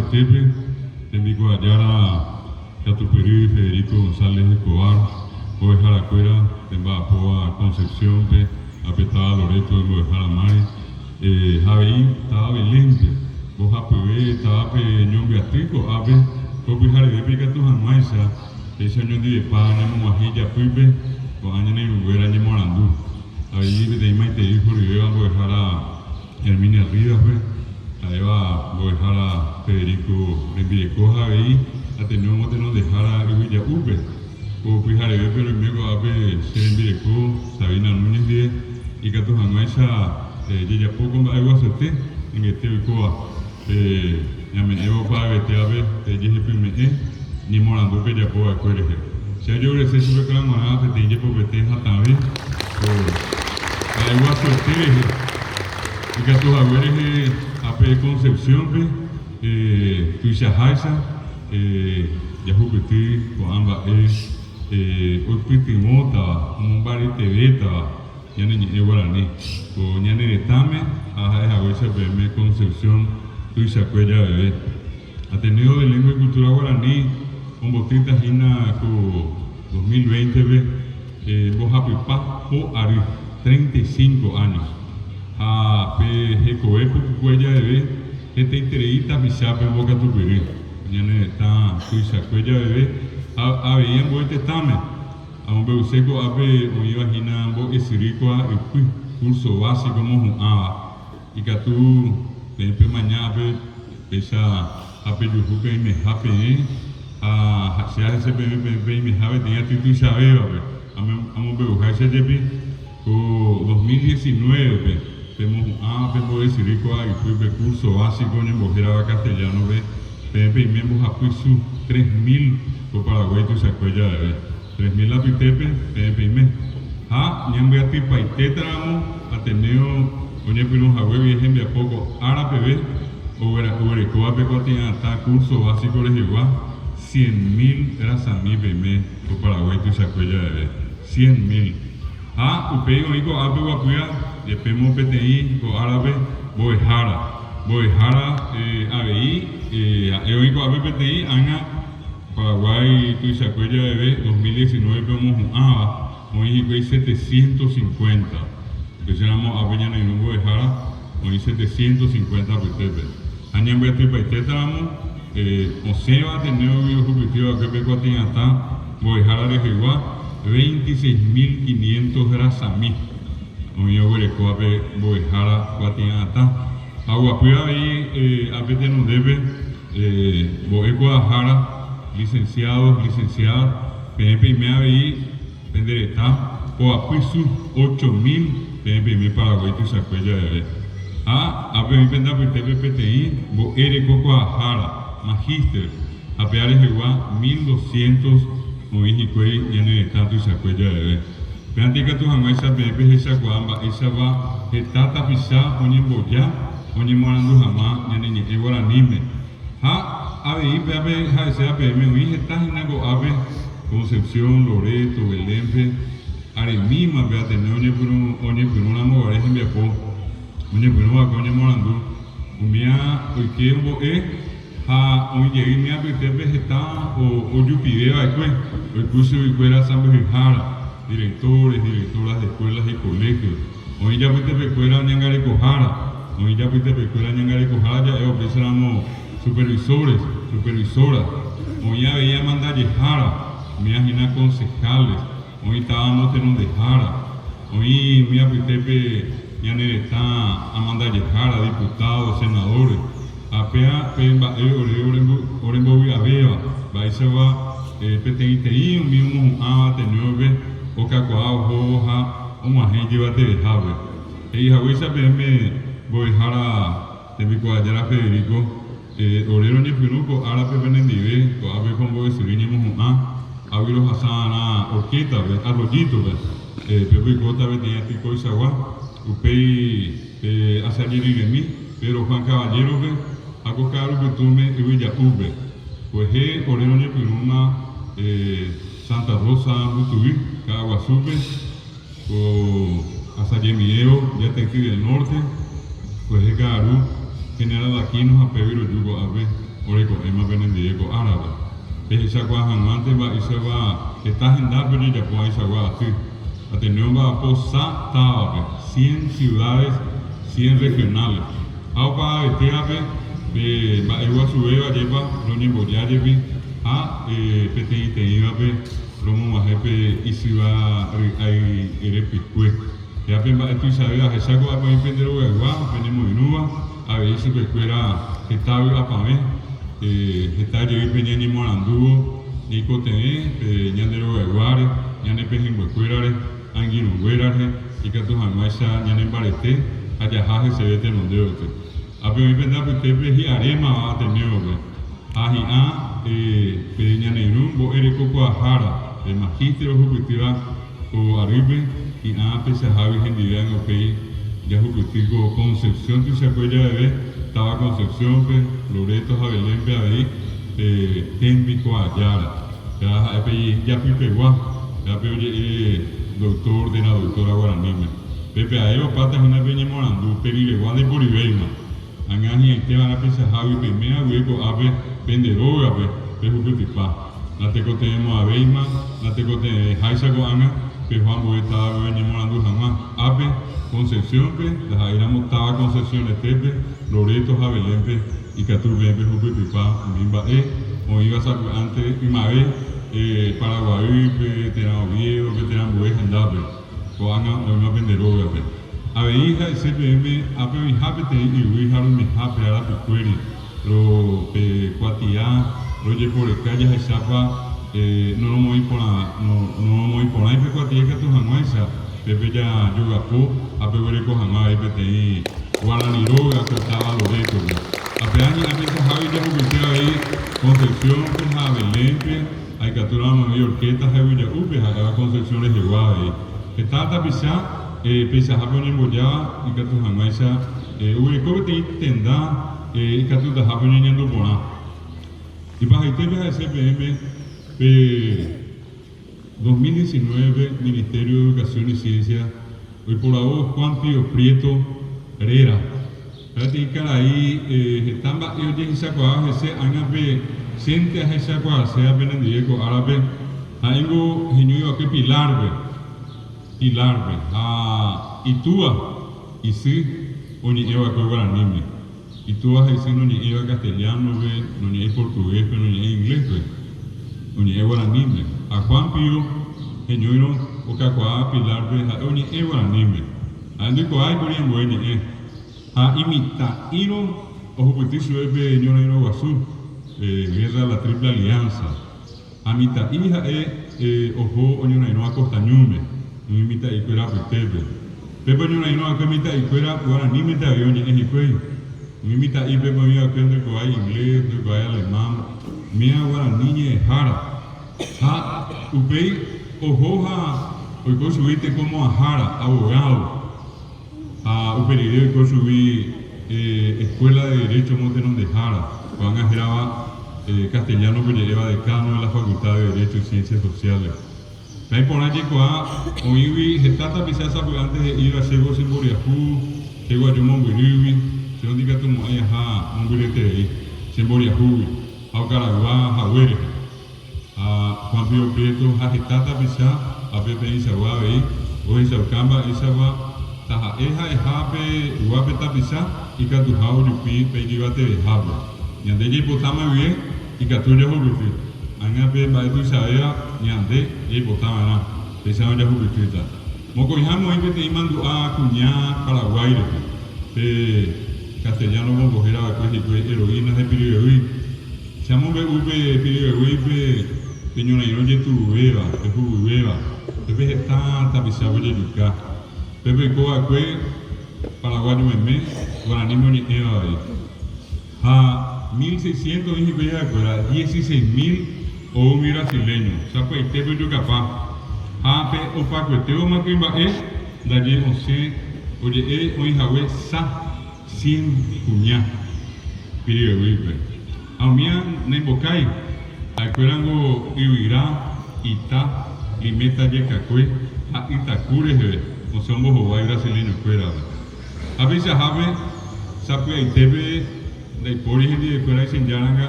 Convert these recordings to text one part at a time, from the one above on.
apytépe, tembikuaajára katupyry Federico González Escobar, mbo'eharakuéra pemba'apóva Concepción-pe, ápe táva Loreto mbo'ehára Mari, ha avei táva Belén-pe, mbohapyve távape ñombyaty ko'ápe ko pyharevépe ikatu hag̃uáicha péicha oñondivepa ñamog̃uahẽ ijapýpe ko'ã ñane irũnguéra ñemoarandu. Avei peteĩ maitei horyvéva mbo'ehára Herminia Rivas-pe, ha'éva mbo'ehára Federico rembireko ha avei Ateneo motenondehára Yvyja'úpe. Ko pyharevépe roime ko'ápe che rembireko Sabina Núñez ndive ikatu hag̃uáicha jajapo ko mba'e guasuete engete oikóva pe ñame'ẽvo opavavetévape pe jehepyme'ẽ ñemoarandu pejapo va'ekue rehe. Che ajovrese chupekuéra g̃uarã peteĩ jepopete hatãve ko mba'e guasuete rehe ikatu hague rehe ápe Concepción-pe tuichaháicha jahupyty ko'ã mba'e oipytyvõtava, omombaretevétava ñane ñe'ẽ guarani ko ñane retãme ha ha'e haguéicha peẽme Concepción tuichakue javeve. Ateneo de Lengua y Cultura Guarani ombotýta hína ko 2020-pe mbohapypa po ary, 35 años, ha pe hekove pukukue javeve hetaiterei tapichápe ombokatupyry ñane retã tuichakue javeve ha avei ambue tetãme. Amombe'use ko'ápe oĩva hína mbo'esyry kuaa'ypy, curso básico mohu'ãva. Ikatu peẽ pemaña ápe péicha ha pejuhu peimeha peẽ ha che ahecha peẽme peẽ peimeha peteĩ aty tuichavévape. Amombe'uháicha jepi ko 2019-pe pemohu'ã pembo'esyry ko ypýpe curso básico oñembohérava castellano-pe peẽ peime mbohapy su 3000 ko Paraguái tuichakue javeve. 3000 apytépe peẽ peime. Ha ñambyatypaitétaramo Ateneo oñepyrũ haguégui hembiapo ko ára peve oguerekóva pe kuatia'atã curso básico rehegua cien mil rasami peime ko Paraguái tuichakue javeve. Cien mil. Ha upéi oĩ ko'ápe guapýa jepémo peteĩ ko árape mbo'ehára. Mbo'ehára avei ha'e oĩ ko'ápe peteĩ ág̃a Paraguái tuichakue javeve 2019-pe omohu'ãva oĩ hikuái 750. Upéicharamo ápe ñane irũ mbo'ehára oĩ 750 apytépe. Ha ñambyatypaitétaramo osẽva Ateneogui ohupytýva'ekue pe kuatia'atã mbo'ehára rehegua 26.500 rasami oĩ oguerekóva pe mbo'ehára kuatia'atã. Ha oguapy avei ápe tenondépe mbo'ekuaahára, licenciados, licenciadas, peẽ peime avei pende reta poapy su 8000 peẽ peime Paraguái tuichakue javeve. Ha ápe oĩ pende apytépe peteĩ mbo'erekokuaahára, magíster, ha péva rehegua 1200 oĩ hikuái ñane retã tuichakue javeve. Péante ikatu hag̃uáicha peẽ pehechakuaa mba'éichapa heta tapicha oñemboja oñemoarandu hag̃ua ñane ñe'ẽ guaraníme. Ha avei péape ha'eséva peẽme oĩ heta hína ko'ápe Concepción, Loreto, Belén-pe, aremíma pe Ateneo oñepyrũ oñepyrũramo guare hembiapo oñepyrũva'ekue oñemoarandu umía oike ombo'e Ha oĩ jey umi apytépe heta ojupive va'ekue, oiko chuguikuéra sãmbyhyhára, directores, directoras de escuelas y colegios, oĩ ijapytepekuéra oñangarekohára, oĩ ijapytepekuéra ñangarekohára ja'e upéicharamo supervisores, supervisoras, oĩ avei amandajehára, umíva hína concejales, oĩ táva motenondehára, oĩ umi apytépe ñane retã amandajehára, diputados, senadores. Ha péa pe mba'e ore orembovy'avéva, mba'éichapa peteĩteĩ umi omohu'ãva Ateneope okakuaa ohóvo ha og̃uahẽ ijyvatevehápe. He'i haguéicha peẽme mbo'ehára tembikuaajára Federico, ore roñepyrũ ko árape penendive, ko'ápe ko mbo'esyry ñemohu'ã, águi rohasa va'erã Horqueta-pe, Arroyito-pe, pépe oikóta peteĩ aty koichagua, upéi pe asaje riremi, Pedro Juan Caballero-pe ha ko ka'arupytũme Yvyja'úpe. Kuehe ore roñepyrũma Santa Rosa Mbutuy Ka'aguasúpe ko asajemiévo Jatayty del Norte, kuehe ka'aru General Aquino ha pégui roju ko'ápe. Oreko'ẽma penendive ko árape. Pehechakuaa hag̃uánte mba'éichapa heta hendápe ojejapo ãichagua aty. Ateneo omba'apo sa távape, cien ciudades, cien regionales. Ha opavavetévape pe mba'e guasuvéva jepa roñemboja jepi ha peteĩteĩvape romog̃uahẽ pe isyva ry'ái repykue. Péva pe mba'e tuichavéva ahecha ko'ápe oĩ pende rogaygua penemoirũva, avei chupekuéra heta vy'apavẽ, heta jey pe ñañemoarandúvo ñaikotevẽ pe ñande rogayguáre, ñane pehẽnguekuérare, angirũnguérare, ikatu hag̃uáicha ñanembarete ha jaha heseve tenonde gotyo. Ápe oĩ pende apytépe hi'arémava Ateneo-pe, ha hi'ã pe ñane irũ mbo'erekokuaahára, pe magíster ohupytýva Ko arýpe, hi'ã peichahágui hendive ág̃a upéi jahupyty ko Concepción tuichakue javeve, táva Concepción-pe, Loreto ha Belén-pe avei pe tembikuaajára. Péva ha'e pe ijapypegua, péva pe oje'e doctor térã doctora guaraníme. Pépe ae opáta hína pe ñemoarandu, pe riregua ndaiporivéima. Ág̃a hi'ãiteva'erã peichahágui peime hague ko'ápe pende rógape pehupytypa. Natekotevẽmo'ãvéima, natekotevẽveháicha ko'ág̃a peho ambue távape peñemoarandu hag̃ua. Ápe, Concepción-pe, ndaha'éiramo táva Concepción etépe, Loreto ha Belén-pe ikatu peẽ pehupytypa umi mba'e oĩva sapy'ánte ymave Paraguaýpe térã Oviedo-pe térã ambue hendápe, ko'ág̃a oĩma pende rógape. Avei ha'ese peẽme ápe oĩha peteĩ yvy ha roimehápe arapykuéri, ro pe kuatia rojeporeka jahechápa noromoĩ porã noromoĩ porãi pe kuatia ikatu hag̃uáicha pépe jajogapo ha peguereko hag̃ua avei peteĩ guarani róga ko táva Loreto-pe. Ha pe añe'ã peichahágui jahupyty avei Concepción-pe ha Belén-pe ha ikatúramo avei Horqueta ha Yvyja'úpe ha'éva Concepción rehegua avei. Heta tapicha peichahápe oñembojáva ikatu hag̃uáicha oguereko peteĩ tenda ikatutahápe oñeñandu porã. Ipahaitépe ha'ese peẽme pe 2019-pe Ministerio de Educación y Ciencia oiporavo Juan Pío Prieto réra. Peteĩ karai heta mba'e ojehechakuaáva hese ág̃a pe chénte ahechakuaaséva penendive ko árape, ha'éngo heñóiva'ekue Pilar-pe, Pilar-pe, ha itúva, isy, oñe'ẽva'ekue guaraníme. Itúva ha isy noñe'ẽiva castellano-pe, noñe'ẽi portugués-pe, noñe'ẽi inglés-pe, oñe'ẽ guaraníme. Ha Juan Pío heñóirõ okakuaa Pilar-pe ha'e oñe'ẽ guaraníme. Ha'e ndoikuaáikuri ambue ñe'ẽ. Ha imitã'írõ ohupyty chupe pe ñorairõ guasu, Guerra de la Triple Alianza. Ha mitã'i ha'e oho oñorairõ Acosta Ñúme, umi mitã'ikuéra apytépe. Pépe oñorairõ va'ekue mitã'ikuéra guaranímente avei oñe'ẽ hikuái. Umi mitã'i pépe oĩ va'ekue ndoikuaái inglés, ndoikuaái alemán, umíva guarani ñe'ẽhára. Ha upéi oho ha oiko chugui tekomo'ãhára, abogado. Ha upe rire oiko chugui Escuela de Derecho motenondehára, ko'ág̃a hérava castellano-pe oje'éva Decano de la Facultad de Derecho y Ciencias Sociales. Ha iporã jaikuaa oĩgui heta tapicha sapy'ánte he'íva chéko chemboriahu, che guaju mombyrýgui, che ndikatumo'ãi aha mombyryeterei chemboriahúgui ha okaraygua hague rehe. Ha Juan Pío Prieto ha heta tapicha ápe peẽichagua avei ohechauka mba'éichapa taha'e ha'eha pe yguápe tapicha ikatuha ojupi pe ijyvatevehápe. Ñande jaipotáma guive ikatu jahupyty. Ág̃a pe mba'e tuichavéva ñande jaipota va'erã, péicharõ jahupytýta. Mokõiháme oĩ peteĩ mandu'a kuña Paraguái rehe, pe castellano omombohéra va'ekue hikuái heroína ha ipirivevýi. Che amombe'u pe piriveguéipe pe ñorairõ jetu'uvéva, pe huguyvéva, pépe heta tapichápe ojejuka. Pépe oiko va'ekue paraguayo meme, guaraníme oñe'ẽva avei. Ha 1600 oĩ hikuái ha'ekuéra, 16.000 ou umi brasileño, sapy'aitépe ojukapa. Ha pe opakuetévoma kuimba'e ndaje osẽ oje'e oĩ hague sa. Cien kuña piriveguípe. Ha umía naimbokái, ha'ekuérango yvyra, ita, limeta jekakue ha ytaku reheve osẽ ombohovái brasileñokuérape. Ha peichahápe sapy'aitépe Ndaipóri hendivekuéra isenjáranga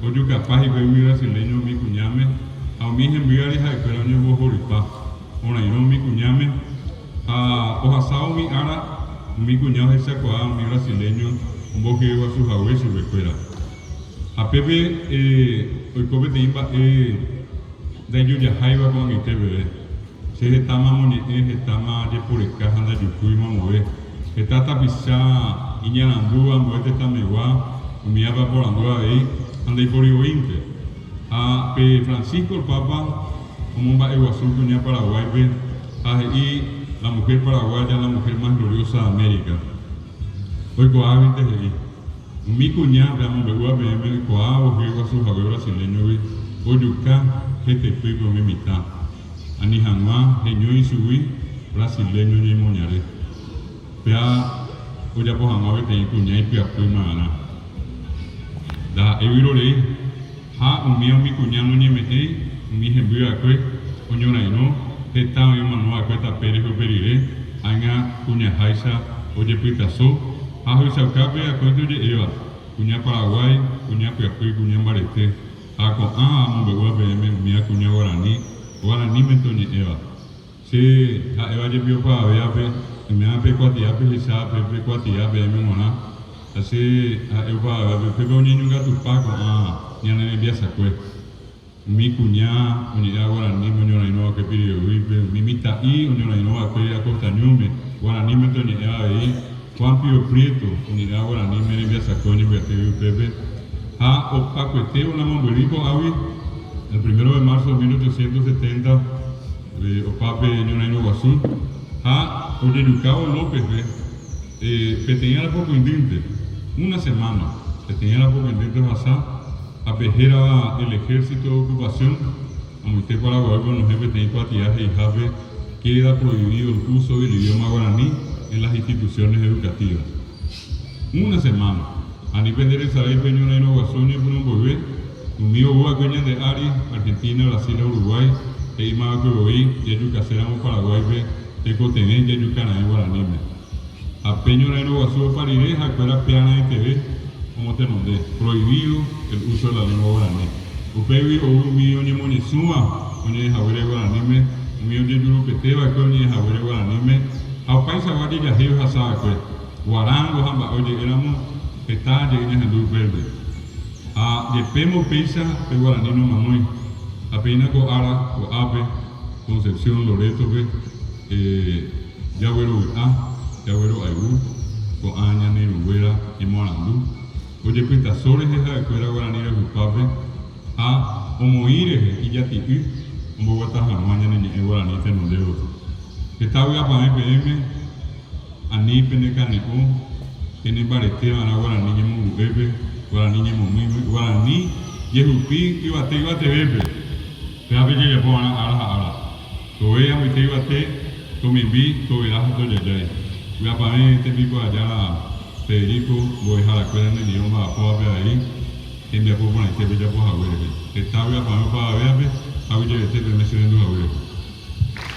ojukapa hikuái umi brasileño umi kuñáme ha umi hembýare ha'ekuéra oñembohorypa orairõ umi kuñáme ha ohasávo umi ára umi kuña ohechakuaa umi brasileño ombohyeguasuhague chupekuéra. Ha pépe oiko peteĩ mba'e ndaijojaháiva ko'ag̃aite peve. Che hetáma amoñe'ẽ, hetáma ajeporeka ha ndajukúi mamove. Heta tapicha iñarandúva ambue tetãmegua, umívape aporandu avei ha ndaiporivoínte. Ha pe Francisco el Papa omomba'eguasu kuña Paraguáipe ha he'i la mujer paraguaya la mujer más gloriosa de América. Oikuaáguinte he'i. Umi kuña pe amombe'úva peẽme oikuaávo hyeguasu hague brasileñogui ojuka hetepýpe umi mitã, ani hag̃ua heñói ichugui brasileño ñemoñare. Péa ojapo hag̃ua peteĩ kuña ipyapy marã. Ndaha'éi vyrorei ha umíva umi kuña noñeme'ẽi umi hemby va'ekue oñorairõ heta oĩ omano va'ekue tape rehe upe rire, ág̃a kuñaháicha ojepytaso ha ohechaukápe akóinte oje'éva, kuña Paraguái, kuña pyapy, kuña mbarete, ha ko'ã amombe'úva peẽme umíva kuña guarani, guaranímente oñe'ẽva. Che ha'éva jepi opavavévape, oiméva pe kuatia pehecha pe pe kuatia peẽme g̃uarã, ha che ha'e opavavévape upépe oñeñongatupa ko'ã ñane rembiasakue. Umi kuña oñe'ẽva guaraníme oñorairõ va'ekue Pirioguýpe, umi mitã'i oñorairõ va'ekue Acosta Ñúme, guaranímente oñe'ẽva avei, Juan Pío Prieto oñe'ẽva guaraníme rembiasakue oñembyatýgui upépe, ha opakuetévo namombyry ko'águi, el primero de marzo de 1870, Opa pe ñorairõ guasu ha ojejukávo López-pe peteĩ ára pokõindýnte, una semana, peteĩ ára pokõindýnte ohasa ha pe hérava el ejército de ocupación amoite Paraguaýpe onohẽ peteĩ kuatia he'ihápe queda prohibido el uso del idioma guaraní en las instituciones educativas. Una semana. Ani pende resarái pe ñorairõ guasu oñepyrũ mboyve, umi ou va'ekue ñande ári, Argentina, Brasil ha Uruguay, he'íma va'ekue voi jajukaséramo Paraguáipe tekotevẽ jajuka raẽ guaraníme. Ha pe ñorairõ guasu opa rire ha'ekuéra pearãeteve omotenonde, prohibido el uso de la lengua guaraní. Upégui ou umi oñemoñesũva oñe'ẽ haguére guaraníme, umi ojejurupete va'ekue oñe'ẽ haguére guaraníme ha opaichagua jejahéi ohasa va'ekue. Guarango ha mba'e oje'éramo heta jey ñahendu upépe. Ha jepémo upéicha pe guarani nomanói. Ha péina ko ára ko'ápe, Concepción Loreto-pe, jaguerovy'a, jaguero'ayvu ko'ã ñane irũnguéra ñemoarandu, ojepytaso rehe ha'ekuéra guarani rayhupápe ha omoĩ rehe ijati'y omboguata hag̃ua ñane ñe'ẽ guarani tenonde gotyo. Heta vy'apavẽ peẽme. Ani pene kane'õ, pene mbarete va'erã guarani ñemongu'épe, guarani ñemomýime, guarani jehupi yvate yvatevépe. Péva pejejapo va'erã ára ha ára. Tove amoite yvate, tomimbi, tovera ha tojajái. Vy'apavẽ tembikuaajára Federico, mbo'eharakuéra nendive omba'apóvape avei, hembiapo porãite pejapo hague rehe. Heta vy'apavẽ opavavévape ha guyjevete peme che rendu hague rehe.